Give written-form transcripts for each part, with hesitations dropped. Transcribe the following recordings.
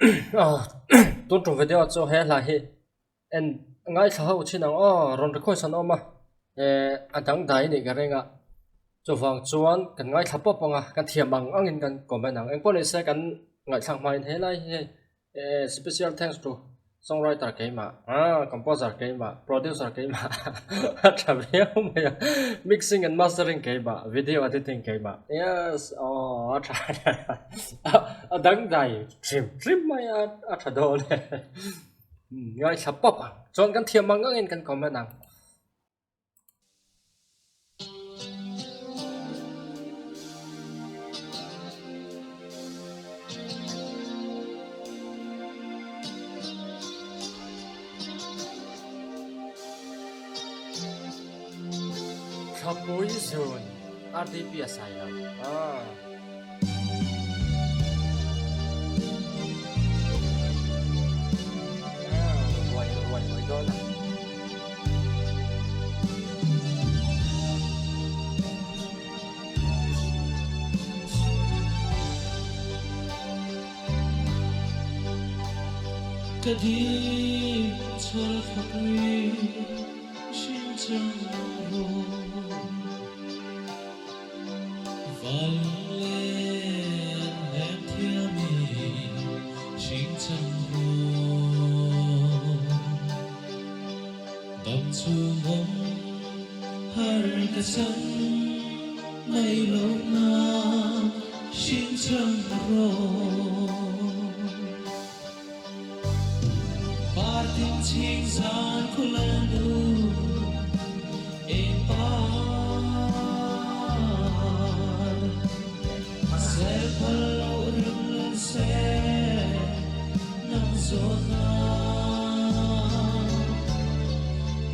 Tun tum video chu he hla hi en ngaithla ho thin ang aw rawn request an awm a eh a dangdai anih ka ring a chuvang chuan kan ngaithla pawp ang a kan thiam ang angin kan comment ang engpawh ni se kan ngaihthlak hmain helai hi hei Eh special thanks to songwriter keimah ah composer keimah producer keimah a tha viau mai a mixing and mastering keimah video editing keimah yes aw a tha a dangdai hrim hrim mai a a tha dawn e ngaithla pawp ang chuan kan thiam ang angin kan comment ang. Thlapui zun RDP a sai lo. Ah. Ruai ruai mai dawn a. Ka dil chhar thlapui hring chang rawh. Val lunglen nem thiami hring chang rawh. Dam chhung awm har ka chang mai loh nan hring chang rawh. Partin chhing zan khulal nu eng par Sel phal loh rem lal se nang zawn nan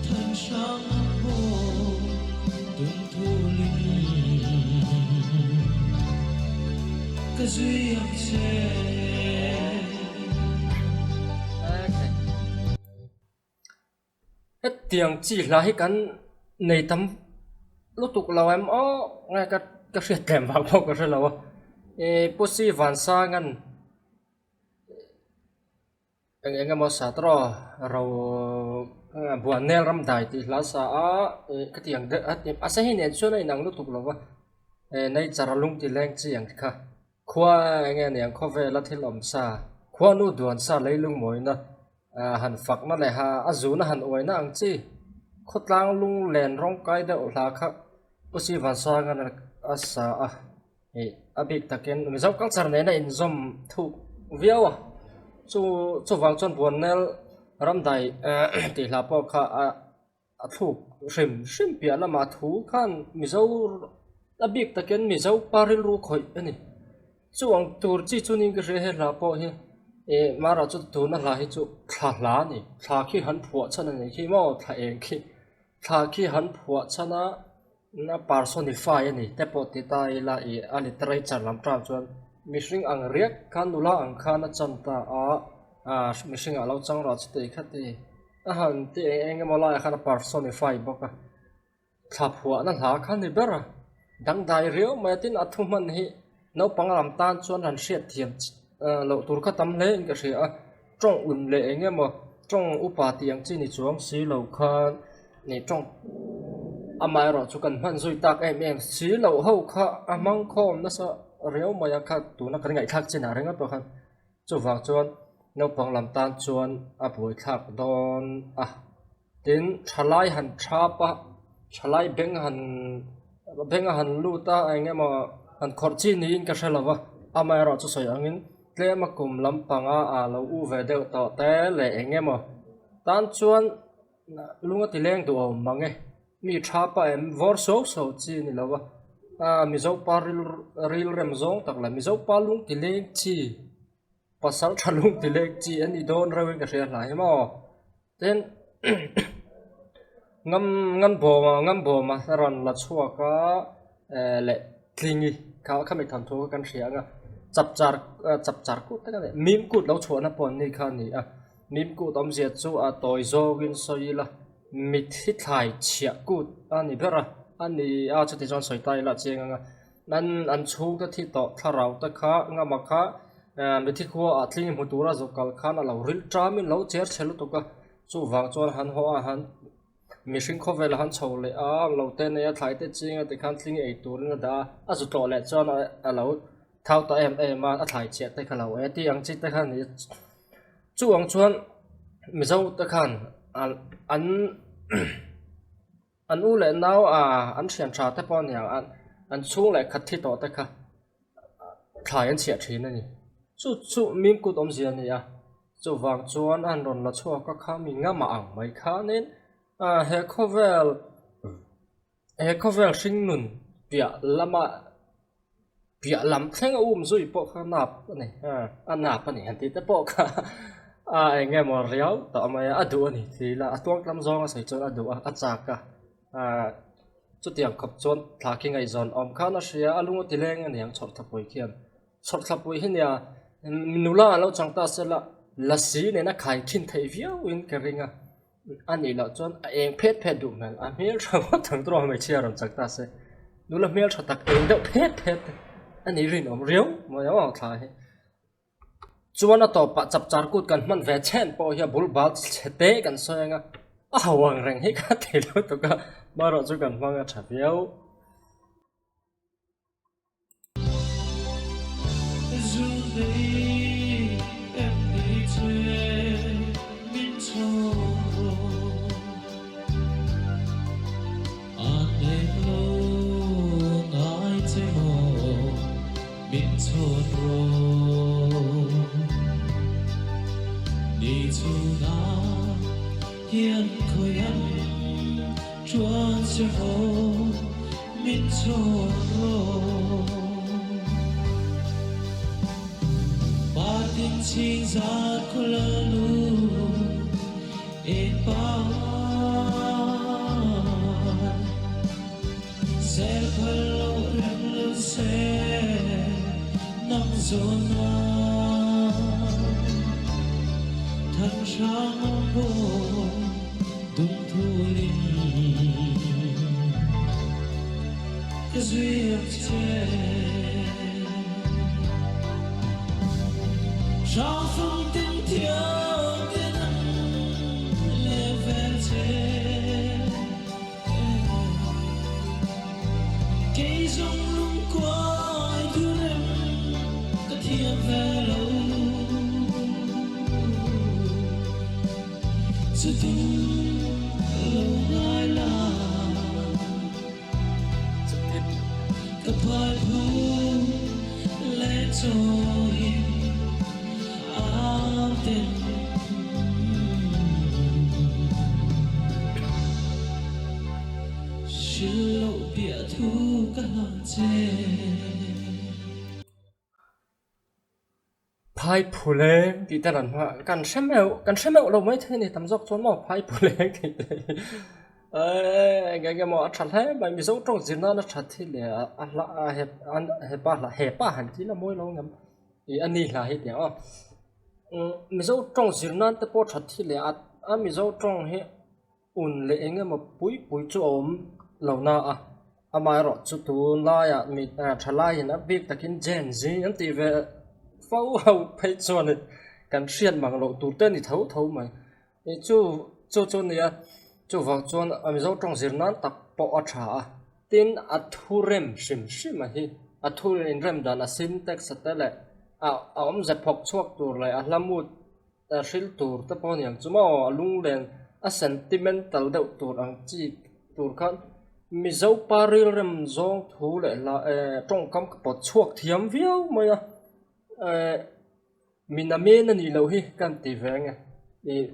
Than hrang ang pawh tum thulin ka zui ang che. Hetiang chi hla hi kan nei tam lutuk lo em aw nge ka ka hriat tlem vang pawh ka hre lo a ih Pusi Vansangan eng eng emaw sa tawh ro Buanel ram dai tih hla sa a ih khatiang deuh a sahi nen chuan a inang lutuk lo va eh nature a lung ti leng chi ang kha. Khua eng nge aniang khawvela thil awm sa, khuanu duan sa leilung mawina han fakna leh ha a zuna han uaina ang chi. Khawtlang lung len rawng kai deuh hla kha Pu Sivansanga a sa a, ih a bik takin Mizo culture nena inzawm thuk viau a, chu chuvang chuan Buannel Ramdai tih hla pawh kha a a thluk hrim hrim piah lamah thu khan Mizo a bik takin Mizo pa rilru khawih a ni. Chu ang tur chi chu niin ka hria he hla pawh hi ih mara chu tuna hla hi chu thla hla a ni thla khi han phuah chhan a nih khi maw thla eng khi thla khi han phuah chhan a na personify a ni te pawh ti ta ila ih a literature lam tan chuan mihring ang riak khan nula ang khan a chan ta a ah mihring ah lo chang rawh chu tih kha ti. A han ti eng eng emaw laiah khan a personify bawk a, thla phuahna hla kha ni ber a, dangdai riau mai a tin a thu hman hi naupang lam tan chuan han hriat thiam loh tur kha tam hle in ka hria a, tawng un leh eng emaw tawng upa tih ang chi ni chuang si lo khan nih tawng amaherawh chu kan hman zui tak em em si loh ho kha a hmang khawm nasa riau mai a kha tuna kan ngaihthlak chinah ringawt pawh khan. Chuvang chuan naupang lam tan chuan a buaithlak dawn a, tin thalai han thap a, thalai beng han beng a han lut a eng emaw han khawrh chi niin ka hre lo va, amaherawh chu sawi angin tlem a kum lampanga ah lo u ve deuh tawh te leh eng emaw tan chuan lung a ti leng duh awm mang e. Mi tha pa em vawr suau suau chi a ni lo a, ah Mizo pa ril ril rem zawng tak leh Mizo pa lung ti leng chi pasal tha lung ti leng chi a ni dawn reuh in ka hria hlai maw tin ngam ngam bawma ngam bawma a rawn la chhuak a eh leh tlingi kha khami thawnthu kha kan hria ang a chapchar chapchar kut tak a ni mim kut lo chhuahna pawh an ni kha a ni a mim kut awmzia chu a tawi zawngin sawi ila. Mitthi thlai chhiah kut a ni ber a, a ni a chuti chuan sawi ta ila a chiang ang a, an an chhungte thi tawh thlarau te kha ngama kha Mithi khua ah tling hmu tura zuk kal khan a lo ril ṭamin lo cher chhe lutuk a, chuvang chuan han haw a han mihring khawvel a han chho leh a, lo te nei a thlai te ching a tikhan tling ei turin a dah a, a zu tlawh leh chuan a lo thau ta em em a, a thlai chhiah te kha lo ei a tih ang chi te kha a ni a, chu ang chuan Mizo te khan an An u leh nau a an thian tha te pawh a niang a, an chhung leh khat thi tawh te kha thlai an chhiah thin a ni. Chu chu mim kut awmzia a ni a, chuvang chuan an rawn la chhuak a kha mi ngama ang mai khanin he khawvel he khawvel hringnun piah lama piah lam thleng a um zui pawh kha nap a ni a nap a ni han tih te pawh kha a eng nge maw riau tawh mai a a duh a ni tih ila a tuang tlam zawng a sawi chuan a duh a a chak a ah chutiang khawp chuan thla khi ngaihzawn awm khan a hria a lung a ti leng a niang chhawrthlapui khian chhawrthlapui hi nia nula a lo chang ta sela lasi nena khai khin theih viau in ka ring a. A nih loh chuan a eng phet phet duh hmel, a hmeltha ngawt ang tawh a hmeichhia rawn chak ta se, nula hmeltha tak eng deuh phet phet a nih rinawm riau mai ang thla hi. Chuan a tawpah chapchar kut kan hman ve chhen pawh hi a bul bal chhe te kan sawi ang a, a ho ang reng hi ka ti lutuk a, marawh chu kan hmang a tha viau. Phaiphuleng tih te rawn hmang kan hre meuh kan hre meuh lo maithei a ni tam zawk chuan maw phaiphuleng tih te hi eee eng eng emaw a tha hle mai mizo tawng zir nana that hi leh a hla a hepa hla hepa han tih la mawi lo ngam ih a ni hla hi tih ang aw mizo tawng zir nan te pawh that hi leh a mizo tawng hi. Un leh eng emaw pui pui chu a awm lo na a, amaherawh chu tunlaiah mi thalaiin a bik takin Gen Z an tih ve fo ho phei chuanin kan hriat mang loh tur te a ni tho tho mai. Ih chu chu chu a nia, chuvang chuan a Mizo tawng zir nan tak pawh a tha a, tin a thu rem hrim hrim a hi, a thu inrem dan a syntax a te leh a awmze phawk chhuak tur leh a hla mut A hril tur te pawh a ni ang chu maw a lunglen a sentimental deuh tur ang chi tur khan Mizo pa rilrem zawng thu leh hla eh tawngkam ka pawt chhuak thiam viau mai a eh min a men a nih loh hi ka han ti ve ang e ih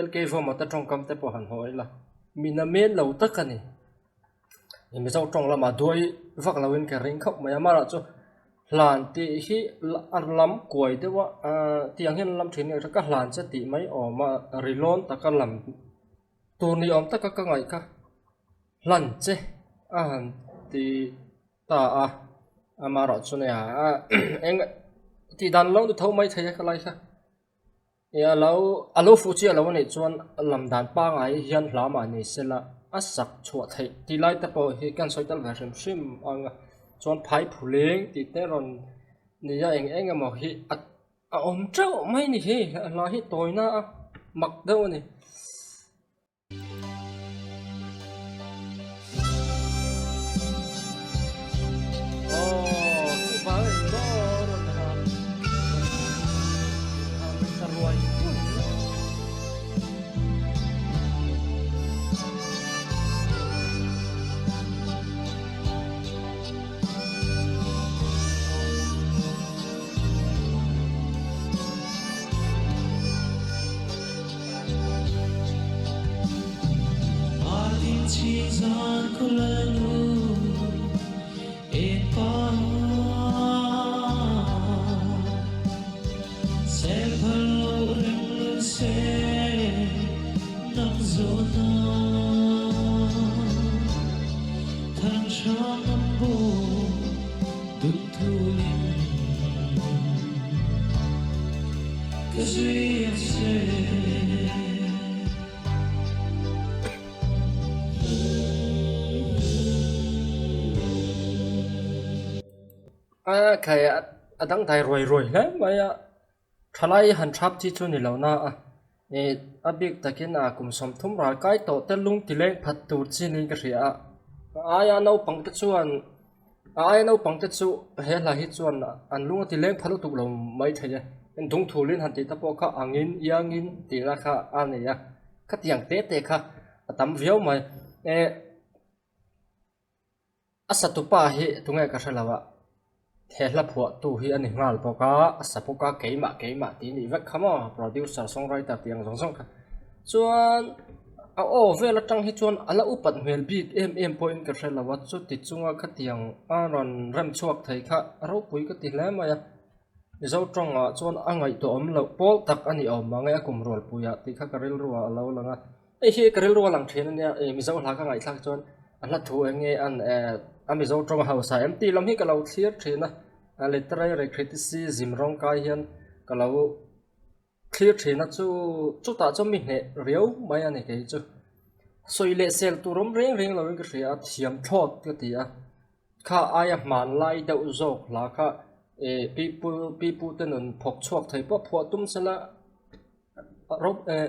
LK Vawma te tawngkam te pawh han haw ila min a men lo tak a ni. Mizo tawng lamah duai vak loin ka ring khawp mai a, amaherawh chu hlan tih hi a lam kuai deuh a ahh tiang hian lam thin a ka hlan che tih mai awm a ri lawn taka lam tur ni awm taka ka ngaih kha hlan che a han ti ta a amaherawh chu nia eng tih dan lo ni tho mai thei a ka lai kha. Ih a lo a lo fuh chiah lo a nih chuan lam dan pangai hian hla mah ni sela a sak chhuah theih tih lai te pawh hi kan sawi tel ve hrim hrim ang a chuan phai phuleng tih te rawn. Nia eng eng emaw hi a a awm teuh mai ni hi a hla hi tawina a mak deuh a ni. Aw chuvang a ni maw rawn han han ta ruai ruai mai. A khai a dangdai ruai ruai hle mai a thalai han thap chi chu ni lo na a ih a bik takin a kum 30 ral kai tawh te lung ti leng phat tur chi niin ka hria a a aia naupang te chuan A aia naupang te chu he hla hi chuan an lung a ti leng pha lutuk lo mai thei e. Dungthulin han tih te pawh kha angin, iangin tih la kha a nei a, khatiang te te kha a tam viau mai. Eh a satupa hi tunge ka hre lo a, he hla phuahtu hi a ni nghal bawk a, a sa bawk a keimah keimah tih nih vek kha maw producer songwriter tih ang zawng zawng kha. Chuan a aw vel atang hi chuan a la upat hmel bik em em pawhin ka hre lo a, chuti chunga khatiang a rawn rem chhuak thei kha ropui ka ti hle mai a, Mizo tawngah chuan a ngaihtuah awm loh pawl tak a ni awm ang e a kum rualpuiah tih kha ka rilruah a lo lang a, hei hi ka rilru a lang thin a nia ih Mizo hla ka ngaihthlak chuan a hla thu eng nge an eh a Mizo tawng hausa em tih lam hi ka lo thlir thin a, literary criticism rawng kai hian ka lo. Thlir thina chu chutah chuan mi hneh riau mai a ni kei chu. Sawi leh sel tur awm reng reng lovin ka hria a, thiam thlawt ka ti a. Kha aia hmanlai deuh zawk hla kha eh pipu pipu te nun phawk chhuak thei pawh phuah tum sela rawp eh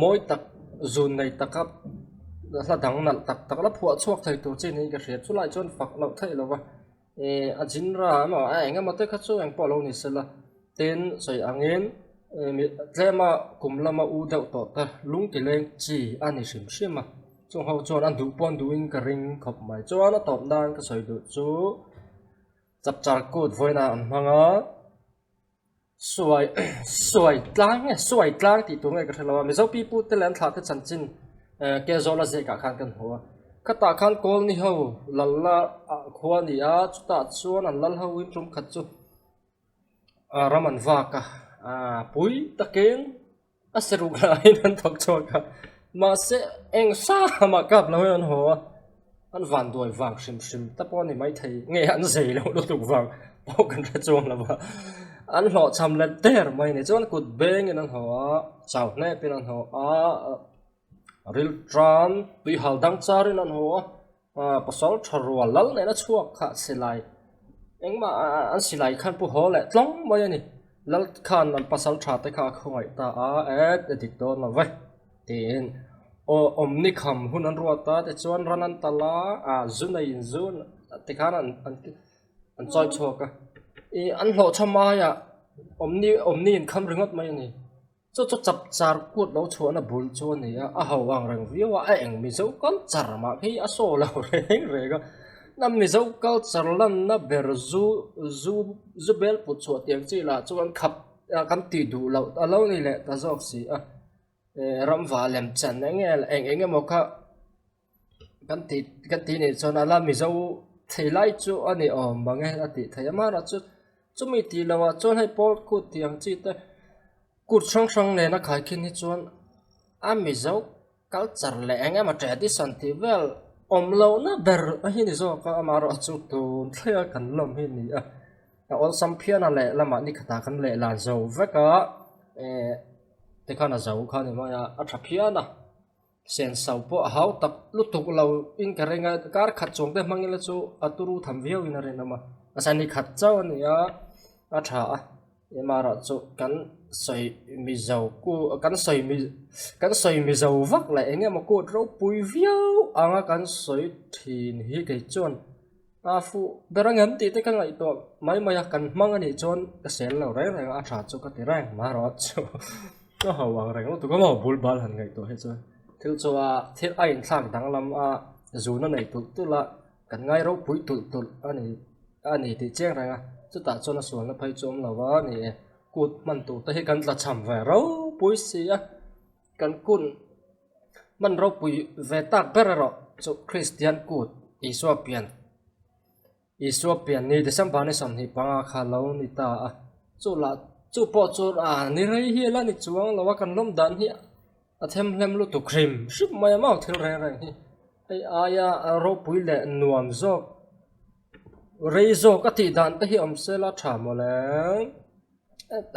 mawi tak zun nei taka hla dang nalh tak tak la phuah chhuak thei tur chi niin ka hria. Chulai chuan fak loh theih lova eh a jinra emaw a eng emaw te kha chu engpawh lo ni sela. Tin, sawi angin tlema kum lama u deuh tawh te lung ti leng chi a ni hrim hrim a, chung ho chuan an duh pawh an duhin ka ring khawp mai. Chuan a tawp nan ka sawi duh chu chapchar kut vawiinah an hmang a, suai suai tlang nge suai tlang tih tur nge ka hre lo a, Mizo pipu te leh an thlah te chanchin ke zawla ziakah khan kan hmu a, khatah khan Kawlni ho lal la khua a ni a, chutah chuan an lal hoin tum khat chu. Ram an vak a, pui takin a seruk laiin an thawk chhuak a, mahse eng sa mah kap lo hian an haw a, an van duai vang hrim hrim te pawh a ni maithei nge an zei loh lutuk vang pawh kan hre chuang lo va, an hlawhchham let der mai a ni chuan kut bengin an haw a, chau hnepin an haw a, ril tan tuihal dang charin an haw a. Pasal tha rual lal nena chhuak kha silai engmah an silai khan pu haw leh tlawng mai a ni. Lal khan an pasal tha te kha a khawngaih ta a, e a dik dawn lo ve tiin aw awmni kham hun an ruat a tichuan ran an tal a, ah zu neiin zu tikhan an an chawi chhuak a. Ih an hlawhchham aiah awmni awmni inkham ringawt mai a ni. Chu chu chap char kut lo chhuahna bul chu a ni a, a ho ang reng viau a, a eng Mizo culture mah khi a saw lo reng reng a, na Mizo culture lanna ber zu zu zu bel put chhuah tiang chi lah chuan khap kan tih duh loh a lo ni leh ta zawk si a, eh ramva lem chan eng nge eng eng emaw kha kan tih kan tih nih chuan a la Mizo thei lai chu a ni awm mang e a tih theih a, amaherawhchu chu chumi tih loh ah chuan hei pawl kut tih ang chi te kut hrang hrang nena khaikhin hi chuan a Mizo culture leh eng emaw tradition tih vel awm lohna ber a hi ni zawk a, amaherawhchu chu tun thleng a kan lawm hi a ni a, a awlsam phian a lehlamah ni khatah kan lehlan zo vek a, eh tikhan a zo kha a ni mai a, a tha phian a. Senso pawh a hau tak lutuk lo in ka ring a, kar khat chuang te hmang ila chu a turu tham viau in a rinawm a, a ni khat chauh a ni a. A tha a, Mara chu kan sawi mizo ku kan sawi mi kan sawi mizo vak leh eng emaw kut ropui viau anga kan sawi thin hi kei chuan a fuh ber ang em tih te ka ngaihtuah mai mai a, kan hmang anih chuan ka sel lo reng reng a, a tha chu ka ti reng Mara chu ka ho ang reng lutuk a maw bul bal han ngaihtuah hi chuan thil chu a thil a inthlak danglam a zun a nei tulh tulh a. Kan ngai ropui tulh tulh a ni a ni tih chiang reng a, chutah chuan a sualna phei chu awm lo a ni e. Kut hman tur te hi kan tla cham ve ropui si a, kan kun hman ropui ve tak ber erawh chu Kristian kut Isua pian Isua pian ni December ni 25 kha lo ni ta a, chu lah chu pawh chu a ni rei hi a la ni chuang lo a, kan lawm dan hi a themhlem lutuk hrim hrim mai a mau thil reng reng hi. Hei aia ropui leh nuam zawk rei zawk a tih dan te hi awm se la tha mawle.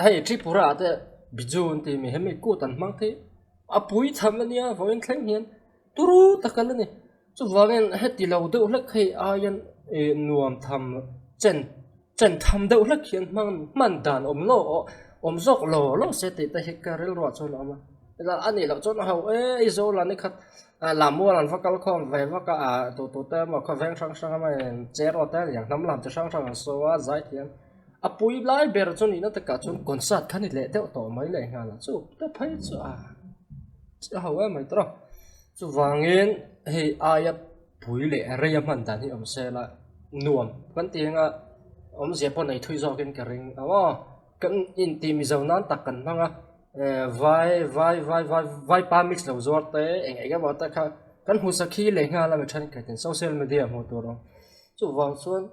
Hei Tripura ah te Biju an tih mi hemi kut an hmang thei a pui tham ania vawiin thleng hian turu tak an la ni. Chuvangin heti lo deuh hlek hei aiin ih nuam tham chen chen tham deuh hlek hian hmang hman dan awm lo awm zawk lo lo se tih te hi ka rilruah chuan a awm a. A nih loh chuan a ho e Aizawl ah ni khat Lam mual an va kal khawm ve vak a, ah tu tu te emaw khawveng hrang hrang emaw in chair aw te liang hnam lam chi hrang hrang an sawi a, zai thiam a pui lai ber chu nihna takah chuan concert kha ni leh deuh tawh mai leh nghal a, chu te phei chu a a ho em mai tawh a, chuvangin hei aia pui leh rei a hman dan hi awm se la nuam kan ti anga awmzia pawh nei thui zawkin ka ring ang aw, kan intih mizo nan tak kan hmang a. Vai vai vai vai vai pa mix lo zuar te eng eng emaw te kha kan hmu sakhi leh nghal a mi thenkhat in social media hmuh tur awm chuvang chuan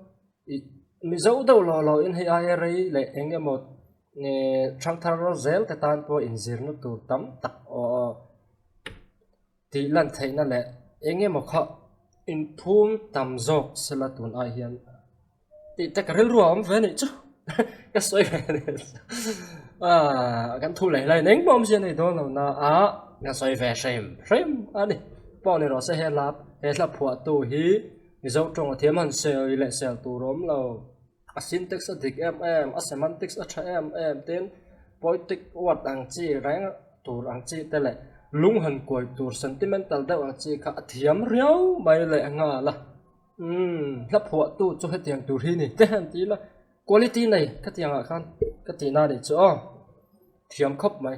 ih mizo deuh lawh lawh in hei aia rei leh eng emaw eh thangthar zel te tan pawh inzirna tur tam tak aw tih lan theihna leh eng emaw kha inphum tam zawk sela tun ai hian. Tih te ka rilru a awm ve anih chu ka sawi ve a nih chu ah kan thu leh hlain engmah awmzia nei dawn lo na a ka sawi ve hrim hrim a ni pawh ni rawh se he hla he hla phuahtu hi Mizo tawng a thiam han sawi leh sel tur a awm lo a syntax a dik em em a semantics a tha em em tin poetic word ang chi reng tur ang chi te leh lung han kuai tur sentimental deuh ang chi kha a thiam riau mai leh nghal a. Umm hla phuahtu chu hetiang tur hi ni te han ti ila quality nei khatiang ah khan ka tih na nih chu aw thiam khawp mai.